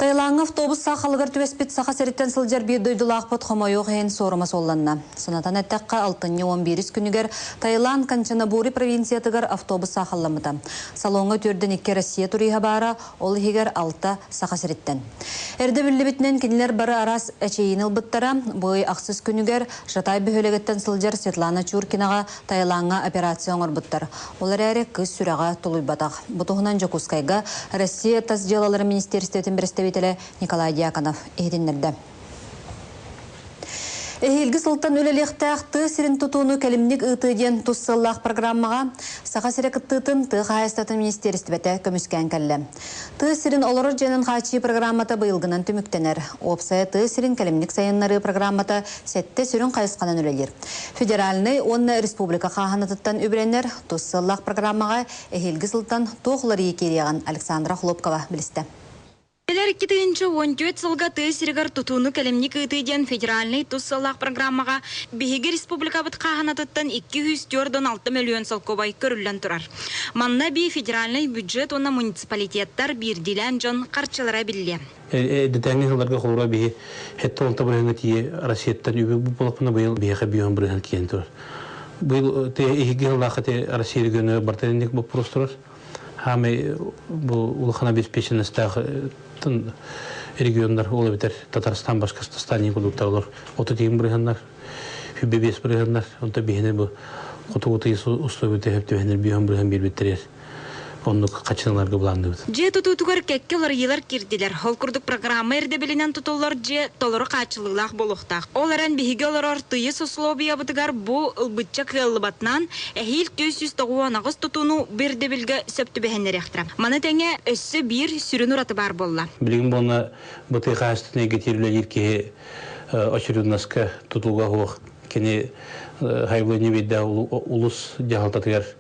Таилаҥҥа автобус саахалыгар түбэспит Саха сириттэн сылдьар биир дойдулаахпыт хомойуох иһин суорума суолланна. Санатан эттэххэ, алтынньы 11-ис күнүгэр Таиланд Канчанабури провинциятыгар автобус саахалламмыта. Салоҥҥа түөрдэн икки Россия туриһа баара, ол иһигэр алта Саха сириттэн. Эрдэ биллибитинэн кинилэр бары араас эчэйиини ылбыттара. Бу ый ахсыс күнүгэр Жатай бөһүөлэгиттэн сылдьар Светлана Чуркинаҕа Таилаҥҥа операция оҥорбуттар. Ол эрээри кыыс сүрэҕэ тулуйбатах. Бу туһунан Дьокуускайга Россия тас дьыалаларын министиэристибэтин бэрэстэбиитэлэ Николай Дьяконов иһитиннэрдэ. Эһиилги сылтан үлэлиэхтээх тыа сирин тутууну кэлимник ыытыы диэн тус сыаллаах программаҕа Саха сирэ кыттыытын тыа хаһаайыстыбатын министиэристибэтэ көмүскээн кэллэ. Тыа сирин олорор дьиэнэн хааччыйыы программата быйылгынан түмүктэнэр. Уопсайа тыа сирин кэлимник сайыннарыы программата сэттэ сүрүн хайысханан үлэлиир. Федеральнай уонна республика хааһынатыттан үбүлэнэр тус сыаллаах программаҕа эһиилги сылтан туох уларыйыы киириэҕин Александра Хлопкова билистэ. Кэлэр 2014 сылга тыа сиригэр тутууну кэлимник ыытыы диэн федеральнай тус сыаллаах программаҕа биһиги республикабыт хааһынатыттан 246 мөлүйүөн солкуобай көрүллэн турар. Манна эбии федеральнай бюджет уонна муниципалитеттар биирдиилээн дьон харчылара эбиллиэ. Эрдэтээҥҥи сылларга холобура биһи сэттэ уонта бырыһыаҥҥа тиийэ Россияттан үбү булбуппутуна быйыл биһиэхэ биэһэн бырыһыан киирэн турар. Быйыл иһиги сыллаахха Россия регионугар барыта инник боппуруос турар. Хаамай бу улахан обеспеченностаах регионнар ол эбэтэр Татарстан, Башкортостан курдуктар олор 31 бырыһыаннар, 25 бырыһыаннар, онто биһини бу хотугу тыйыс условията сөп түбэһэннэр биэһэн бырыһыан биэрбиттэригэр оннук хачыналарга былаанныыбыт. Дьиэ тутуутугар кэккэ уларыйыылар киирдилэр. Ол курдук программа ирдэбилинэн тутуллар дьиэ толору хааччыллыылаах буолуохтаах. Ол эрэн биһиги олорор тыйыс условиябытыгар бу ылбычча кыаллыбатынан, эһиил 498 тутууну бу ирдэбилгэ сөп түбэһиннэриэхтэрэ. Маны тэҥэ өссө биир сүрүн ураты баар буолла. Билигин буолна бу тыа хаһаайыстыбатын эйгэтигэр үлэлиир киһи очередноска тутулуга суох кини хайвление биэрдэ улус дьаһалтатыгар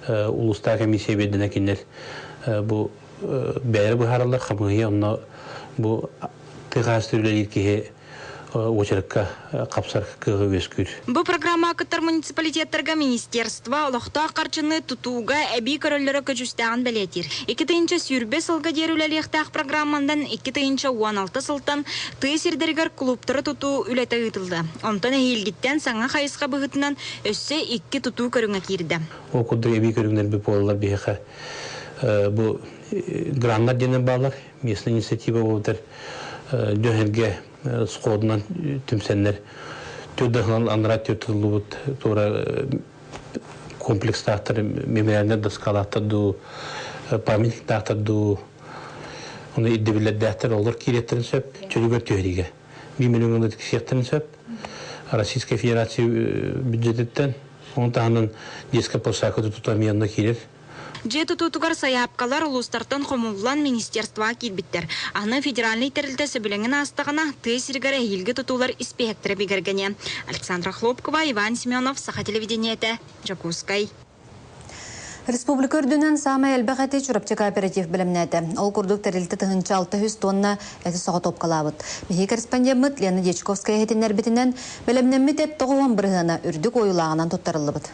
улуустаах комиссия биэрдинэ кинилэр бу бэйэлэрэ быһаараллар хамыыһыйа онно бу тыа хаһаайыстыба үлэлиир киһи уочаракка хапсар кыаҕы үөскүүр. Бу программаҕа кыттар муниципалитеттарга министерство олохтоох харчыны тутууга эбии көрөллөрө көдьүүстээҕин бэлиэтиир. 2020 сылга диэри үлэлиэхтээх программанан 2016 сылтан тыа сирдэригэр кулууптары тутуу үлэтэ ыытыллыа. Онтон эһиилгиттэн саҥа хайысха быһыытынан өссө икки тутуу көрүҥэ киирдэ. Ол курдук эбии көрүҥнэрбит буолаллар биһиэхэ бу граннар диэн бааллар местная инициатива буолбутар дьон-сэргэ сходунан түмсэннэр төрдө анараа тутуллубут туора комплекстаахтар мемориальнай доскалаахтар дуу памятниктаахтар дуу ону ирдэбиллэрдээхтэр олор киириэхтэрин сөп чөлүгэр түһэриигэ биир миллион тиксиэхтэрин сөп Российскай Федерация бюджетиттэн ону таһынан детская площадка тутуута эмиэ онно киирэр Дьиэ тутуутугар сайаапкалар улуустартан хомуллан министерствоҕа киирбиттэр. Аны федеральнай тэрилтэ сөбүлэҥин аастаҕына, тыа сиригэр эһиилги тутуулар испииһэктэрэ бигэргэниэ. Александра Хлопкова, Иван Семенов, Саха телевидениетэ, Дьокуускай. Республика үрдүнэн саамай элбэх эти Чурапчы кооператив бэлэмнээтэ. Ол курдук тэрилтэ 1600 тонна эти соҕотуопкалаабыт. Биһиги корреспондеммыт Лена Дьячковская иһитиннэрбитинэн, бэлэмнэммит эт 90 бырыһыана үрдүк уойулааҕынан туттарыллыбыт.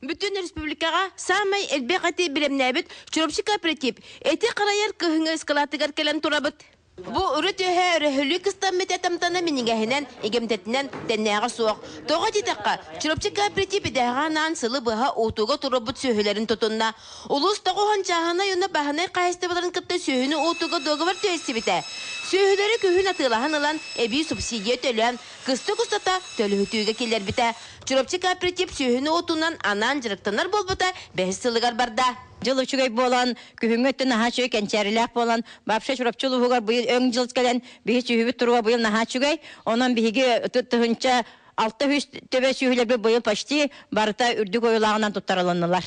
Бүтүн республикаҕа саамай элбэх эти бэлэмнээбит Чурапчы кооператив эти харайар кыһыҥҥы ыскалаатыгар кэлэн турабыт. Бу өрө түһэ өрөһөлүү кыстаммыт этамтана минньигэһинэн, игэмтэтинэн тэннээҕэ суох. Тоҕо диэтэххэ, Чурапчы кооператив идэһэҕэ анаан сылы быһа уутууга турарбыт сүөһүлэрин тутунна. Улуус тоҕуһун чааһынай уонна баһынай хаһаайыстыбаларын кытта сүөһүнү уутууга дуогабар түһэрсибитэ. Сүөһүлэри күһүн атыылаһан ылан, эбии субсидия төлөөн, кыстык устата төлөһүтүүгэ киллэрбитэ. Чурапчы кооператив сүөһүнү отунан анаан дьарыктанар буолбута бэһис сылыгар барда. Дьыл үчүгэй буолан, күһүҥҥү өттө наһаа үчүгэй кэнчээрилээх буолан, вообще Чурапчы улууһугар быйыл өҥ дьыл кэлэн, биһи сүөһүбүт туруга быйыл наһаа үчүгэй. Онон биһиги 1600 төбө сүөһүлэрбит быйыл почти барыта үрдүк ойуулааҕынан туттарылыннылар.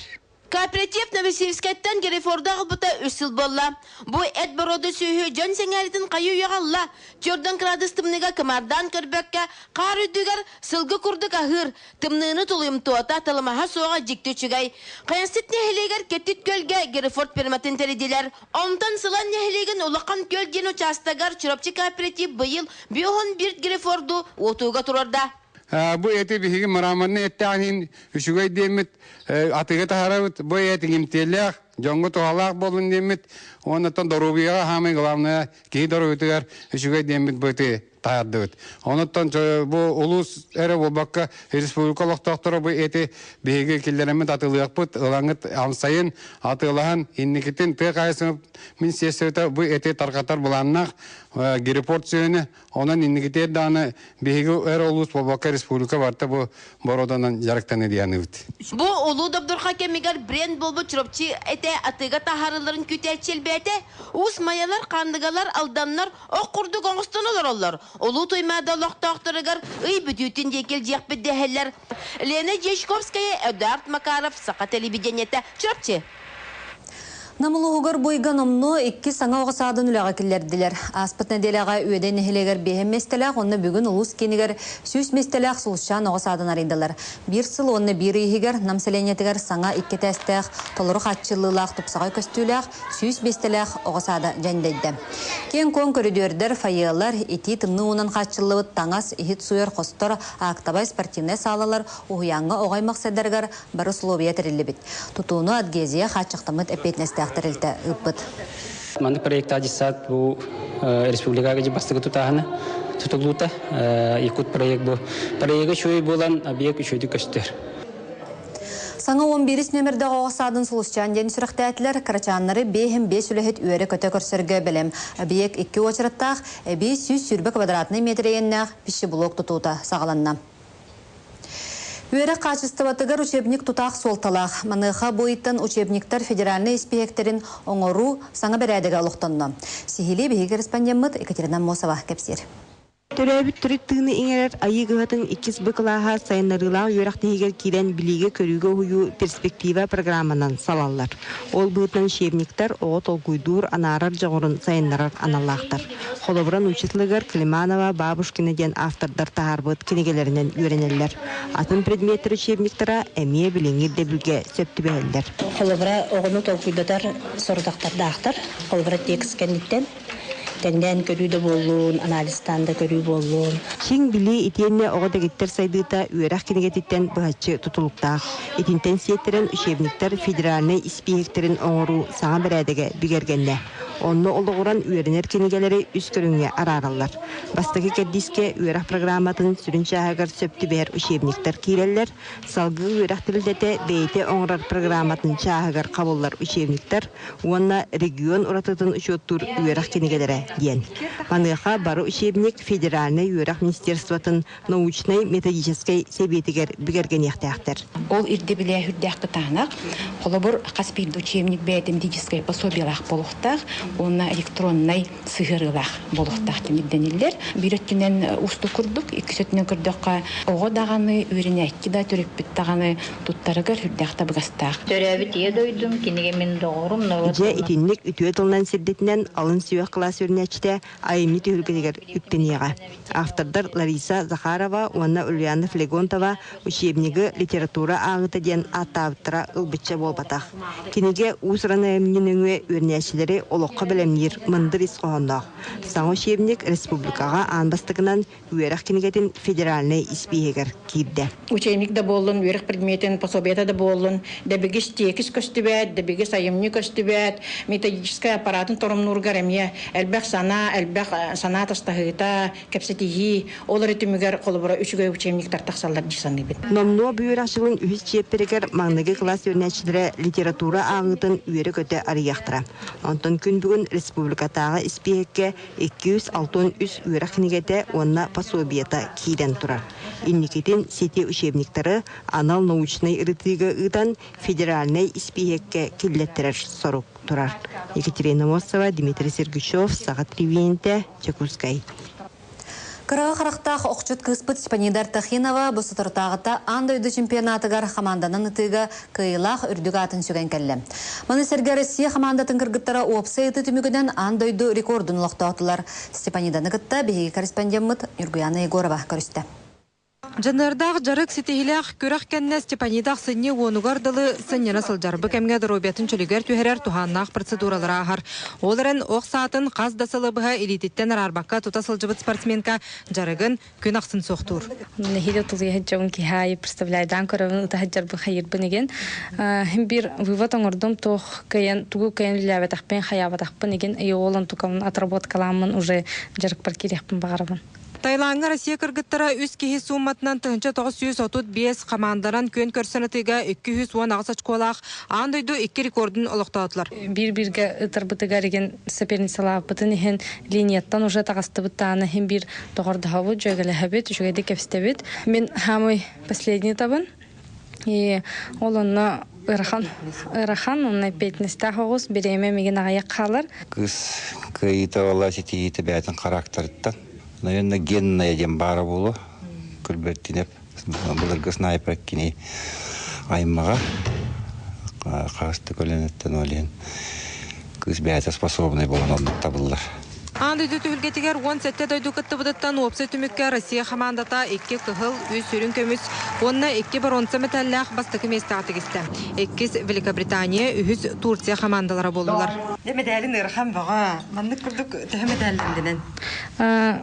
Кооператив Новосибирскайтан Герефорду аҕалбыта үс сыл буолла. Бу эт боруода сүөһү дьон сэҥээриитин хайыы-үйэҕэ ылла. Түөрдэн кыраадыс тымныыга кымаардаан көрбөккө, хаар үрдүгэр сылгы курдук аһыыр, тымныыны тулуйумтуота, талымаһа суоҕа дьикти үчүгэй. Хайасыт нэһилиэгэр Кэтит күөлгэ Герефорд ферматын тэрийдилэр. Онтон Сылан нэһилиэгин Улахан Күөл диэн учаастагар Чурапчы кооператив быйыл биоһун Герефорду уотууга туруорда. Бу эти биһиги мраморный эттээх үчүгэй диэммит атыыга таһаарабыт. Бу эт иҥимтиэлээх, дьоҥҥо туһалаах буоллун диэммит. Оннуттан доруобуйаҕа хаамай главное киһи доруобуйатыгар үчүгэй диэммит быты таһаардыбыт. Онуттан бу улуус эрэ буолбакка республика олохтоохторо бу эти биһиги киллэрэммит атыылыахпыт, ылаҥыт амсайын атыылаһан инникитин тыа хаһаайыстыбатын министерствота бу эти тарҕатар былааннаах герепорт сүөһүнү. Онон инникитигэр даҕаны биһиги эр улуус буолбакка республика барыта бу боруоданан дьарыктаныы дианыбыт. Бу улуу добдурха кэмигэр бренд буолбут Чурапчы этэ атыыга таһаарылларын күүтээччи элбээтэ. Уус Майалар, Хаандыгалар, Алданнар ох курдук оҥостон олороллор. Улуу Туймаада олохтоохторугар ый бүтүүтүн диэки илдьиэхпит дэһэллэр. Лена Дьячковская, Эдуард Макаров, Саха телевидениетэ, Чурапчы. Нам улууһугар буйга номнуо икки саҥа оҕо саадын үлэҕэ киллэрдилэр. Ааспыт нэдиэлэҕэ Үөдэй нэһилиэгэр биэһэн миэстэлээх уонна бүгүн улуус киинигэр 100 миэстэлээх Сулусчаан оҕо саадын арыйдылар. Биир сыл уонна биир ый иһигэр Нам сэлиэнньэтигэр саҥа икки этээстээх, толору хааччыллыылаах тупсаҕай көстүүлээх 100 миэстэлээх оҕо саада дьэндэйдэ. Киэҥ-куоҥ көрүдүөрдэр, фойелар, итии-тымныы уунан хааччыллыбыт таҥас, иһит сууйар хостор, аактабай спортивнай саалалар уһуйааҥҥа оҕо аймах сайдарыгар бары условия тэриллибит. Тутууну адгезия хааччахтаммыт эппиэтинэстээх тэрилтэ ыыппыт. Маннык проекта десант бу республикаҕа бастакы тутааһына тутуллуута. Якут проект бу проега үчүгэй буолан объект үчүгэйдик көстөр. Саҥа 11 нөмердээх оҕо саадын Сулусчаан диэн сүрэхтээтилэр. Кырачааннары биэһин биэс үлэһит үөрэ-көтө көрсөргө бэлэм. Объект икки уочараттаах, эбии 120 квадратнай метр иэннээх пищеблок тутуута саҕаланна. Үөрэх хаачыстыбатыгар учебник тутаах суолталаах. Маныаха бу ыйтан учебниктар федеральнай испииһэктэрин оҥоруу саҥа бэрээдэгэ олохтонно. Сиһилии биһиги корреспондеммыт Екатерина Аммосова кэпсиир. Төрөөбүт төрүт тыыны иҥэрэр Айыы кыһатын иккис Б кылааһа сайыннарыылаах үөрэх тиһигэр киирэн билиигэ-көрүүгэ уһуйуу перспектива программанан салаллар. Ол быһыытынан учебниктар оҕо толкуйдуур, анаарар дьоҕурун сайыннарар аналлаахтар. Холобура, нуучча тылыгар Климанова, Бабушкина диэн автордар таһаарбыт кинигэлэринэн үөрэнэллэр. Атын предметтэр учебниктара эмиэ билиҥҥи ирдэбилгэ сөп түбэһэллэр. Холобура, оҕону толкуйдатар сорудахтардаахтар. Холобура, текст кэнниттэн тэҥнээн көрүү да буоллун, анализтаан да көрүү буоллун. Чиҥ билии итиэннэ оҕо дэгиттэр сайдыыта үөрэх кинигэтиттэн быһаччы тутулуктаах. Итинтэн сиэттэрэн учебниктар федеральнай испииһэктэрин оҥоруу саҥа бэрээдэгэ бигэргэннэ. Онно олоҕуран үөрэнэр кинигэлэри үс көрүҥҥэ араараллар. Бастакы кэрдиискэ үөрэх программатын сүрүн чааһыгар сөп түбэһэр учебниктар киирэллэр, салгыы үөрэх тэрилтэтэ бэйэтэ оҥорор программатын чааһыгар хабыллар учебниктар уонна регион уратытын учуоттуур үөрэх кинигэлэрэ диэн. Маныаха бары учебник федеральнай үөрэх министерствотын научнай-методическай сэбиэтигэр бигэргэниэхтээхтэр. Ол ирдэбилэ үрдээх кытаанах. Холобур, хас биирдии учебник бэйэтин методическай пособиелаах буолуохтаах уонна электроннай сыһыарыылаах буолуохтаах диэн ирдэниллэр. Биир өттүнэн уустук курдук, иккис өттүнэн көрдөххө, оҕо даҕаны, үөрэнээччи да, төрөппүт даҕаны туттарыгар сүрдээх табыгастаах. Төрөөбүт ийэ дойдум, кинигэ мин доҕорум, норуот Дьэ, итинник үтүө тылынан сирдэтинэн алын сүһүөх кылаас үөрэнээччитэ айымньы түһүлгэтигэр үктэниэҕэ. Автордар Лариса Захарова уонна Ульяна Флегонтова учебнигы литература ааҕыыта диэн ааттаабыттара ылбычча буолбатах. Кинигэ уус-уран айымньы нөҥүө үөрэнээччилэри олоххо бэлэмниир мындыр ис хоһоонноох. Саҥа учебник республикаҕа аан бастакынан үөрэх кинигэтин федеральнай испииһэгэр киирдэ. Учебник да буоллун, үөрэх предметин пособиета да буоллун, дэбигис тиэкис көстүбэт, дэбигис айымньы көстүбэт, методическай аппаратын торумнуургар эмиэ элбэх санаа, элбэх санаа тастаһыыта, кэпсэтиһии, ол эрэ түмүгэр холобура үчүгэй учебниктар тахсаллар дии саныыбын. Номнуо бу үөрэх дьылын үһүс чиэппэригэр маҥнайгы кылаас үөрэнээччилэрэ литература ааҕыытын үөрэ-көтө арыйыахтара. Онтон күн бүгүн республикатааҕы испииһэккэ 263 үөрэх кинигэтэ уонна пособиета киирэн турар. Инникитин сити учебниктары анал научнай ырытыыга ыытан федеральнай испииһэккэ киллэттэрэр сорук турар. Екатерина Мосова, Дмитрий Сергучев, Саха телевидениетэ, Дьокуускай. Кыраҕы харахтаах охчут кыыспыт Степанида Артахинова бу соторутааҕыта аан дойду чемпионатыгар хамаанданан ытыыга кыайыылаах үрдүк аатын сүгэн кэллэ. Маны сэргэ Россия хамаандатын кыргыттара уопсай ытыы түмүгүнэн аан дойду рекордун олохтоотулар. Степаниданы кытта биһиги корреспондеммыт Ньургуяна Егорова көрүстэ. Дьаныардаах дьарык ситиһилээх күрэх кэннэ Степанида ахсынньы уонугар дылы сынньана сылдьар. Бу кэмҥэ доруобуйатын чөлүгэр түһэрэр туһааннаах процедуралары ааһар. Ол эрэн ох саатын хас да сылы быһа илиититтэн араарбакка тута сылдьыбыт спортсменка дьарыгын күн ахсын суохтуур. Нэһиилэ тулуйа сылдьабын киһи аайы представляйдаан көрөбүн ыта сылдьарбын хайыырбын игин. Бир вывод оҥордум туох кыайан тугу кыайан үлэлээбэтэхпин хайаабатахпын игин и ол онтукабын отработкалааммын уже дьарыкпар киириэхпин баҕарабын. Таилаҥҥа Россия кыргыттара үс киһи сууматынан 1935 хамаанданан күөн көрсөн ытыыга 218 очколаах аан дойду икки рекордун олохтоотулар. Биир-бииргэ ытарбытыгар игин соперницалаабытын иһин линияттан уже таҕыстыбыт даҕаны иһин биир доҕордоһобут, дьүөгэлэһэбит, үчүгэйдик кэпсэтэбит. Мин самый последний табын. И ол онно ыарахан, ыарахан, онно эппиэтинэстээх оҕус, бириэмэ мигин аҕыйах хаалар. Кыыс кыайыыта уола ситиһиитэ бэйэтин характерыттан. Наверное, генная диэн баара буолуо. Күлбэртинэп былыргы снайпер кини аймаҕа хаһыс да көлүөнэттэн ол иһин кыыс бэйэтэ способнай буолан оннук табыллар. Аан дойду түһүлгэтигэр 17 дойду кыттыбытыттан уопсай түмүккэ Россия хамаандата икки кыһыл, үс үрүҥ көмүс уонна икки боруонса мэтээллээх бастакы миэстэҕэ тигистэ. Иккис Великобритания, үһүс Турция хамаандалара буоллулар. Дьэ мэдээлин ыарахан бөҕө. Маннык курдук төһө мэдээллэндинэн?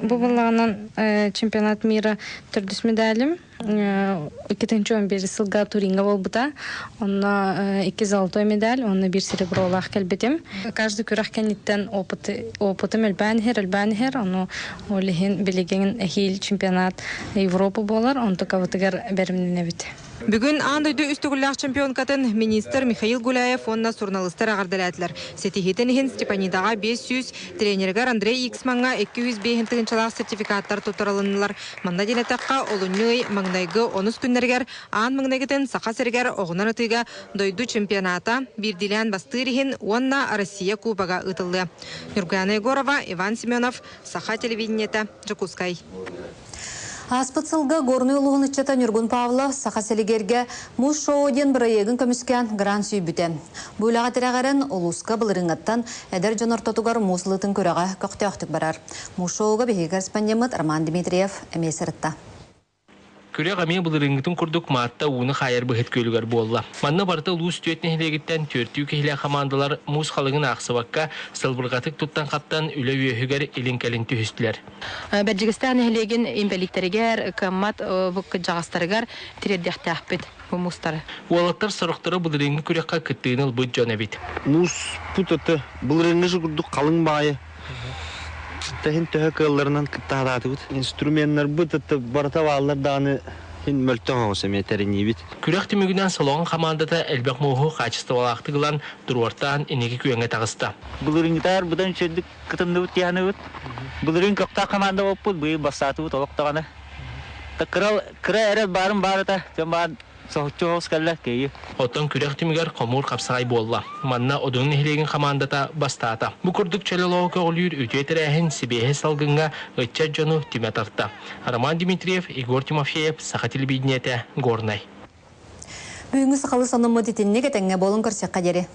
Бу буллаҕынан чемпионат мира төрдүс медалим. 2011 сылга Туриҥҥа буолбута. Онно икки золотой медаль, онно биир серебролаах кэлбитим. Каждый күрэх кэнниттэн опыт, опытым элбээн иһэр, элбээн иһэр. Ону ол иһин билигин эһиил чемпионат Европа буолар, онтукабытыгар бэримнэнэбит. Бүгүн аан дойду үс төгүллээх чемпионкатын министр Михаил Гуляев уонна суруналыыстар эҕэрдэлээтилэр. Ситиһиитин иһин Степанидаҕа 500, тренеригэр Андрей Иксмаҥҥа 205 тыһыынчалаах сертификаттар туттарылыннылар. Манна диэн эттэххэ, олунньу ый маҥнайгы онус күннэригэр аан маҥнайгытын Саха сиригэр оҕунан ытыыга дойду чемпионата биирдиилээн бастыыр иһин уонна Россия Кубога ыытыллыа. Нюргуяна Егорова, Иван Семенов, Саха телевидениетэ, Дьокуускай. Ааспыт сылга Горнай улууһун ыччата Ньургун Павлов Саха сэлигэргэ Муус шоу диэн бырайыагын көмүскээн грант сүүйбүтэ. Бу үлэҕэ тирэҕирэн улууска былырыыҥҥаттан эдэр дьон ортотугар муус ылыытын күрэҕэ көхтөөхтүк барар. Муус шоуга биһиги корреспондеммыт Роман Дмитриев эмиэ сырытта. Күрэх эмиэ былырыыҥҥытын курдук Маатта ууну хаайар быһыт күөлүгэр буолла. Манна барыта улуус түөрт нэһилиэгиттэн түөртүү киһилээх хамаандалар муус халыҥын аахсыбакка, сылбырҕатык туттан-хаптан үлэ үөһүгэр илин-кэлин түһүстүлэр. Бэрдьигэстээх нэһилиэгин инбэлииттэригэр, кыаммат кырдьаҕастарыгар тириэрдиэхтээхпит бу муустары. Уолаттар сорохторо былырыыҥҥы күрэххэ кыттыыны ылбыт дьон эбит. Мууспут это былырыыҥҥы курдук халыҥ баайы Тэһин төһө кыалларынан кытта сатаатыбыт. Инструменнарбыт это барыта бааллар даҕаны иһин мөлтөх оҕус эмиэ тэриниибит. Күрэх түмүгүнэн Солоҕон хамаандата элбэх мууһу хаачыстыбалаахтык ылан, туруортаан инники күөҥҥэ таҕыста. Былырыыҥҥытаар быдан үчүгэйдик кытынныбыт дии Былырыын көхтөөх хамаанда буолпут, быйыл бастаатыбыт олох даҕаны. Кыра, кыра эрэл баарын баарыта, дьон баар Соһуччу соҕус кэллэ кыайыы. Оттон күрэх түмүгэр хомуур хапсаҕай буолла. Манна Одун нэһилиэгин хамаандата бастаата. Бу курдук чөл олоҕу көҕүлүүр үтүө тэрээһин сибиэһэй салгыҥҥа ыччат дьону түмэ тарта. Роман Дмитриев, Егор Тимофеев, Саха телевидениетэ, Горнай. Бүгүҥҥү сахалыы сонуммут итинник этэҥҥэ буолун көрсөххө диэри.